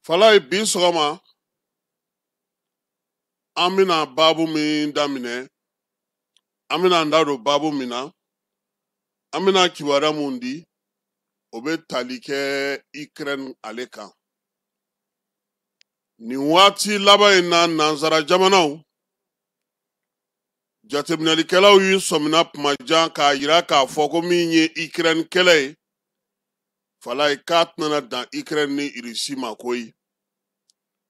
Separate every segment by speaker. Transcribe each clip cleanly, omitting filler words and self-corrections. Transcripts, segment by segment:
Speaker 1: Falaye, bi sɔgɔma an bɛna baabu min daminɛ, an bɛna an da don baabu min na, an bɛna kibaruya mun di, o bɛ tali kɛ Ukraine ale kan. Nin waati laban in na, nansara jamanaw jateminɛlikɛlaw y'u sɔmina kuma jan k'a yira k'a fɔ ko min ye Ukraine kɛlɛ ye, Falaye, k'a tɛna dan Ukraine ni Irisi ma koyi.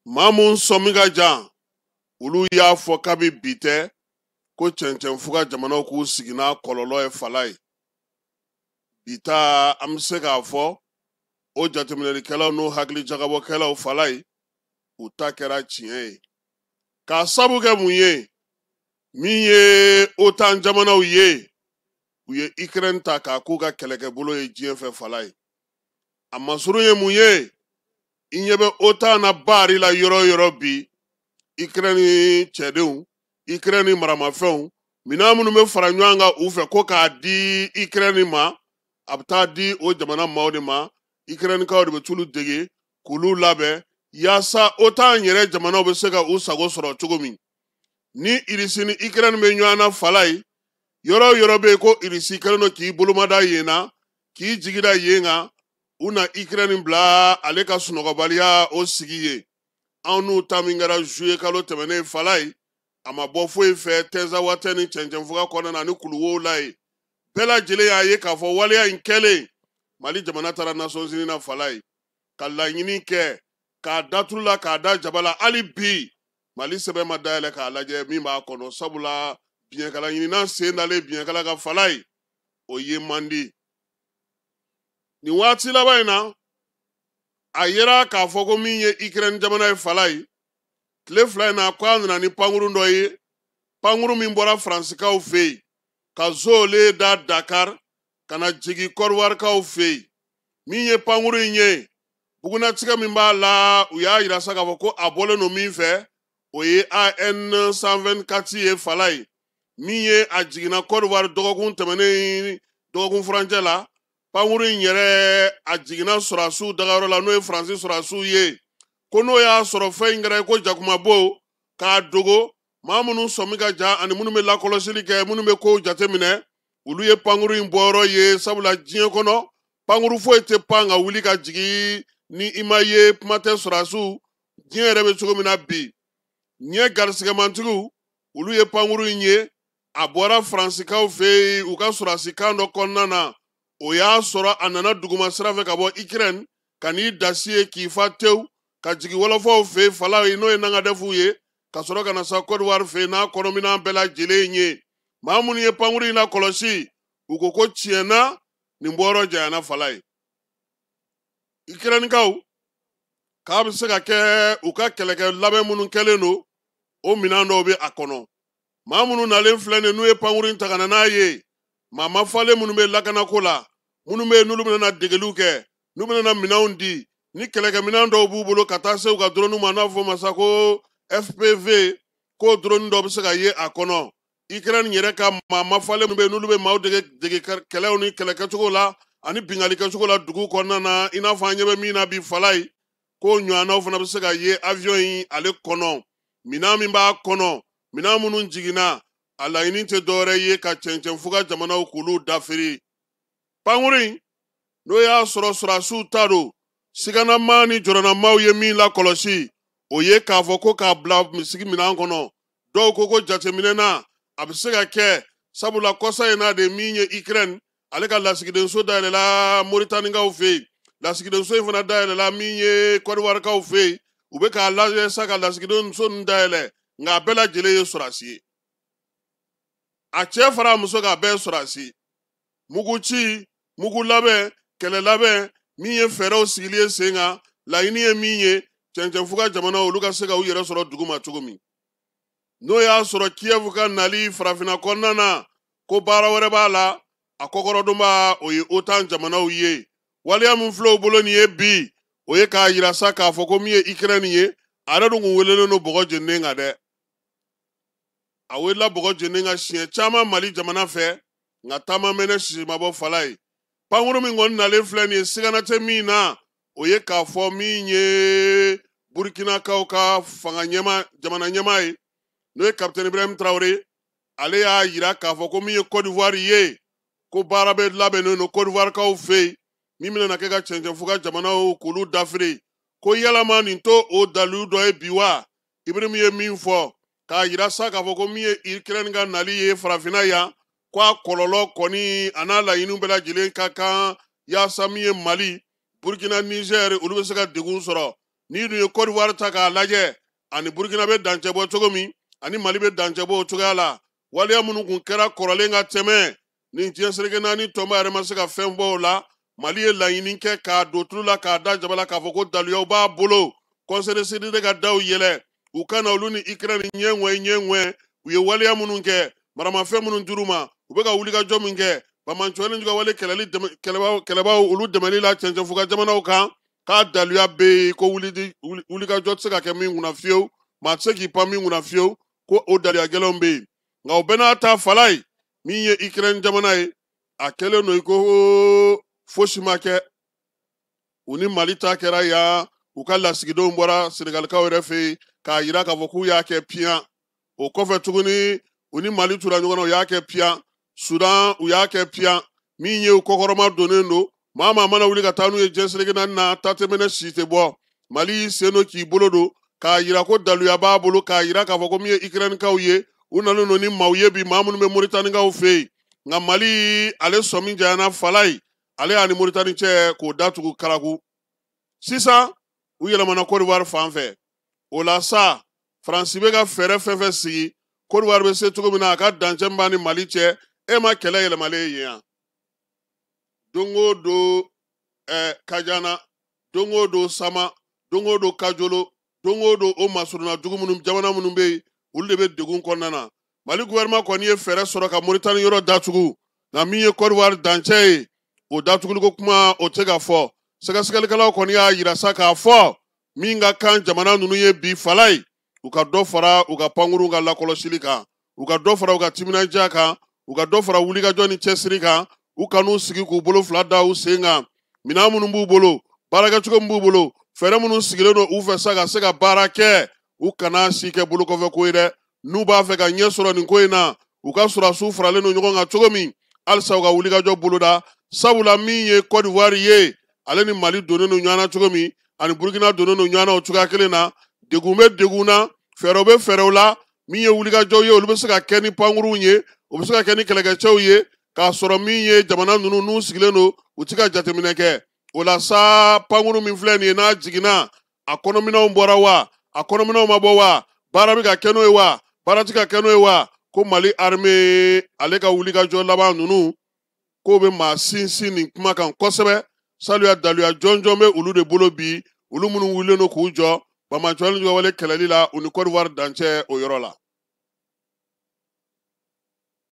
Speaker 1: Maa mun sɔmi ka jan, olu y'a fɔ kabi bi tɛ ko cɛncɛnfuga jamanaw k'u sigi n'a kɔlɔlɔ ye. Falaye, bi ta, an bɛ se k'a fɔ o jateminɛlikɛlaw n'o hakili jagabɔkɛlaw, Falaye, u ta kɛra tiɲɛ ye. K'a sabu kɛ mun ye? Min ye OTAN jamanaw ye, u ye Ukraine ta k'a k'u ka kɛlɛkɛbolo ye diɲɛ fɛ. Falaye, a masurun ye mun ye? I ɲɛ bɛ OTAN na baari la yɔrɔ o yɔrɔ bi, Ukraine cɛdenw, Ukraine maramafɛnw, minɛn minnu bɛ fara ɲɔgɔn kan u fɛ ko k'a di Ukraine ma, a bɛ taa di o jamana maaw de ma. Ukrainekaw de bɛ t'olu dege k'olu labɛn yaasa OTAN yɛrɛ jamanaw bɛ se ka u sago sɔrɔ cogo min. Ni Irisi ni Ukraine bɛ ɲɔgɔn na, Falaye, yɔrɔ o yɔrɔ bɛ yen ko Irisi kɛlen don k'i bolomada yen na, k'i jigi da yen kan, u na Ukraine bila ale ka sunɔgɔbaliya o sigi ye. Anw n'u ta min kɛra juillet kalo tɛmɛnen, Falaye, a ma bɔ foyi fɛ Tɛnzawatɛ ni cɛncɛnfuga kɔnɔna na ani kuluwow la yen. Bɛɛ lajɛlen y'a ye k'a fɔ waleya in kɛlen, Mali jamana taara Nations Unies na, Falaye, ka laɲini kɛ k'a daturu la, k'a da jaba la. Hali bi Mali sɛbɛn ma dayɛlɛ k'a lajɛ min b'a kɔnɔ, sabula biɲɛkala ɲinina sen dalen biɲɛkala ka, Falaye, o ye man di. Nin waati laban in na, a yera k'a fɔ ko min ye Ukraine jamana ye, Falaye, tile 2 in na, ko a nana ni pankurun dɔ ye, pankurun min bɔra Faransikaw fɛ yen ka zole da Dakar ka na jigin Kɔdiwarikaw fɛ yen. Min ye pankurun in ye, bugunatigɛ min b'a la, u y'a yira sa k'a fɔ ko a bɔlen don min fɛ, o ye AN 124 ye. Falaye, min ye a jiginna Kɔdiwari dɔgɔkun tɛmɛnen, dɔgɔkun furancɛ la, pankurun in yɛrɛ a jiginna sɔrɔdasiw dagayɔrɔ la, n'o ye Faransi sɔrɔdasiw ye. Ko n'o y'a sɔrɔ fɛn in kɛra ko jakumabo k'a dogo, maa minnu sɔmi ka ja ani minnu bɛ lakɔlɔsili kɛ, minnu bɛ kow jateminɛ, olu ye pankurun in bɔyɔrɔ ye, sabula diɲɛ kɔnɔ pankuru foyi tɛ pan ka wuli ka jigin ni i ma ye. Kuma tɛ sɔrɔdasiw, diɲɛ yɛrɛ bɛ cogo min na bi, ɲɛ garisigɛmantigiw, olu ye pankurun in ye. A bɔra Faransikaw fɛ yen u ka sɔrɔdasi kan dɔ kɔnɔna na. O y'a sɔrɔ a nana duguma sira fɛ ka bɔ Ukraine ka n'i dasi ye k'i fa tewu ka jigin wɔlɔfɔw fɛ yen, Falaye, n'o ye Nangadɛfuw ye, ka sɔrɔ ka na sa Kɔdiwari fɛ yen n'a kɔnɔminɛn bɛɛ lajɛlen ye. Maa minnu ye pankurun in lakɔlɔsi, u ko ko tiɲɛ na nin bɔyɔrɔ janyana. Falaye, Ukrainekaw k'a bɛ se ka kɛ u ka kɛlɛkɛ labɛn minnu kɛlen don, o minɛn dɔw bɛ a kɔnɔ. Maa minnu nalen filɛ nin, n'u ye pankurun in ta ka na n'a ye, maa mafalen minnu bɛ lakanako la, minnu bɛ yen n'olu bɛna na degeliw kɛ, n'u bɛna na minɛnw di, ni kɛlɛkɛminɛn dɔw b'u bolo ka taa se u ka drone ma, n'a fɔ ma sa ko FPV, k'o drone dɔ bɛ se ka ye a kɔnɔ. Ukraine yɛrɛ ka maa mafalen minnu bɛ yen n'olu bɛ maaw dege dege kɛlɛw ni kɛlɛkɛcogo la ani binkanni kɛcogo la dugu kɔnɔna na, i n'a fɔ an ɲɛ bɛ min na bi, Falaye, k'o ɲɔgɔnnaw fana bɛ se ka ye avion in ale kɔnɔ. Minɛn min b'a kɔnɔ, minɛn minnu jiginna, a laɲini tɛ dɔwɛrɛ ye ka cɛncɛnfuga jamanaw k'olu dafiri. Pankurun in, n'o y'a sɔrɔ sɔrɔdasiw ta don, siganama ni jɔrɔnamaw ye min lakɔlɔsi, o ye k'a fɔ ko k'a bila misigi minɛn kɔnɔ. Dɔw ko ko jateminɛ na, a bɛ se ka kɛ, sabula kɔsa in na de, min ye Ukraine ale ka lasigidenso dayɛlɛla Moritanikaw fɛ yen, lasigidenso in fana dayɛlɛla min ye Kɔdiwarikaw fɛ yen. U bɛ k'a lajɛ sa ka lasigidenso ninnu dayɛlɛ, nka a bɛɛ lajɛlen ye sɔrɔdasi ye, a cɛ fara a muso kan, a bɛɛ ye sɔrɔdasi. Mugu ci, mugu labɛn, kɛlɛ labɛn, min ye fɛɛrɛw sigili ye sen kan, laɲini ye min ye, cɛncɛnfuga jamanaw olu ka se ka u yɛrɛ sɔrɔ dugu ma cogo min. N'o y'a sɔrɔ Kiev ka nali farafinna kɔnɔna na, ko baara wɛrɛ b'a la, a kɔkɔrɔdonba o ye OTAN jamanaw ye. Waleya min filɛ u bolo nin ye bi, o ye k'a yira sa k'a fɔ ko min ye Ukraine ye, a yɛrɛ dun kun welelen don bɔgɔ jeninen kan dɛ. A welela bɔgɔ jeninen kan siɲɛ caman Mali jamana fɛ, nka taama mɛnɛ sisi ma bɔ. Falaye, pankurun min kɔni nalen filɛ nin ye, sigana tɛ min na. O ye k'a fɔ min ye Burkinakaw ka fanga ɲɛma, jamana ɲɛmaa ye, n'o ye Kapitɛni Ibrahim Traoré, ale y'a yira k'a fɔ ko min ye Côte d'Ivoire ye, ko baara bɛ labɛnnen don Côte d'Ivoire kaw fɛ yen min bɛna kɛ ka cɛncɛnfuga jamanaw k'olu dafiri. Ko yalama nin to o dalilu dɔ ye bi wa? Ibrahim ye min fɔ k'a yira sa k'a fɔ ko min ye Ukraine ka nali ye farafinna yan, ko a kɔlɔlɔ kɔni a n'a laɲiniw bɛɛ lajɛlen ka kan yaasa min ye Mali, Burkina, Niger, olu bɛ se ka degun sɔrɔ. N'i dun ye Côte d'Ivoire ta k'a lajɛ, ani Burkina bɛ dancɛ bɔ cogo min, ani Mali bɛ dancɛ bɔ o cogoya la. Waleya minnu kun kɛra kɔrɔlen ka tɛmɛ ni diɲɛ seleke naani tɔnba yɛrɛ ma se ka fɛn bɔ o la, Mali ye laɲini kɛ k'a don tulu la, k'a da jaba la, k'a fɔ ko daluyaw b'a bolo. Conseil de sécurité ka daw yɛlɛ, u ka na olu ni Ukraine ɲɛ ŋwɛ, u ye waleya minnu kɛ, maramafɛn minnu dir'u ma, u bɛ ka wulikajɔ min kɛ, bamancɔni ka wale kɛlɛli kɛlɛbaw olu dɛmɛli la cɛncɛnfuga jamanaw kan, k'a daluya bɛ yen ko wulikajɔ tɛ se ka kɛ min kunna fiyewu, maa tɛ se k'i pan min kunna fiyewu, ko o daluya gɛlɛnw bɛ yen. Nka o bɛɛ n'a ta, fala ye min ye Ukraine jamana ye, a kɛlen don i ko fosi ma kɛ. U ni Mali ta kɛra yan, u ka lasigidenw bɔra Senegalikaw yɛrɛ fɛ yen k'a yira k'a fɔ k'u y'a kɛ piyan. O kɔfɛ tuguni, u ni Mali tura ɲɔgɔn na, u y'a kɛ piyan. Sudan, u y'a kɛ piyan. Min ye u kɔkɔrɔma donnen don, maa maa mana wuli ka taa n'u ye diɲɛ seleke naani na, tatɛmɛnɛ si tɛ bɔ. Mali y'i sen don k'i bolo don k'a yira ko daluya b'a bolo, k'a yira k'a fɔ ko min ye Ukrainekaw ye, u nalen don ni maaw ye bi, maa minnu bɛ Moritanikaw fɛ yen. Nka Mali ale sɔmi janyana, fala ye ale y'a ni Moritani cɛ k'o datugu karaku. Sisan u yɛlɛmana Côte d'Ivoire fan fɛ. O la sa, Faransi bɛ ka fɛɛrɛ fɛn fɛn sigi, Côte d'Ivoire bɛ se cogo min na a ka dancɛ min b'a ni Mali cɛ, e ma kɛlɛ yɛlɛmalen ye yan. Don o don Kajana, don o don Sama, don o don Kajolo, don o don o masurunna dugu minnu, jamana minnu bɛ yen, olu de bɛ degun kɔnɔna na. Mali gouvernement kɔni ye fɛɛrɛ sɔrɔ ka Moritani yɔrɔ datugu, nka min ye Côte d'Ivoire dancɛ ye, o datuguliko kuma o tɛ ka fɔ. Sɛgɛsɛgɛlikɛlaw kɔni y'a yira sa k'a fɔ min ka kan jamana ninnu ye bi, fala ye u ka dɔ fara u ka pankurun ka lakɔlɔsili kan, u ka dɔ fara u ka timinandiya kan, u ka dɔ fara wulikajɔ ni cɛsiri kan, u kan'u sigi k'u bolo fila da u sen kan. Minɛn minnu b'u bolo, baarakɛcogo min b'u bolo, fɛɛrɛ minnu sigilen don u fɛ sa ka se ka baara kɛ, u kana si kɛ bolokɔfɛ ko ye dɛ. N'u b'a fɛ ka ɲɛ sɔrɔ nin ko in na, u ka sɔrɔdasiw faralen don ɲɔgɔn kan cogo min, halisa u ka wulikajɔ boloda. Sabula min ye Côte d'Ivoire ye, ale ni Mali donnen don ɲɔgɔn na cogo min, ani Burkina donnen don ɲɔgɔn na o cogoya kelen na. Degun bɛ degun na, fɛɛrɛw bɛ fɛɛrɛw la. Min ye wulikajɔw ye, olu bɛ se ka kɛ ni pankurunw ye, o bɛ se ka kɛ ni kɛlɛkɛcɛw ye, k'a sɔrɔ min ye jamana ninnu n'u sigilen don, u ti ka jateminɛ kɛ. O la sa, pankurun min filɛ nin ye, n'a jiginna, a kɔnɔminɛnw bɔra wa, a kɔnɔminɛnw ma bɔ wa, baara bɛ ka kɛ n'o ye wa, baara ti ka kɛ n'o ye wa, ko Mali armée ale ka wulikajɔ laban ninnu k'o bɛ maa sinsin nin kuma kan kosɛbɛ. Saluya daluya jɔnjɔn bɛ olu de bolo bi, olu minnu wulilen don k'u jɔ bamancɔli wale kɛlɛli la u ni Côte d'Ivoire dancɛ o yɔrɔ la.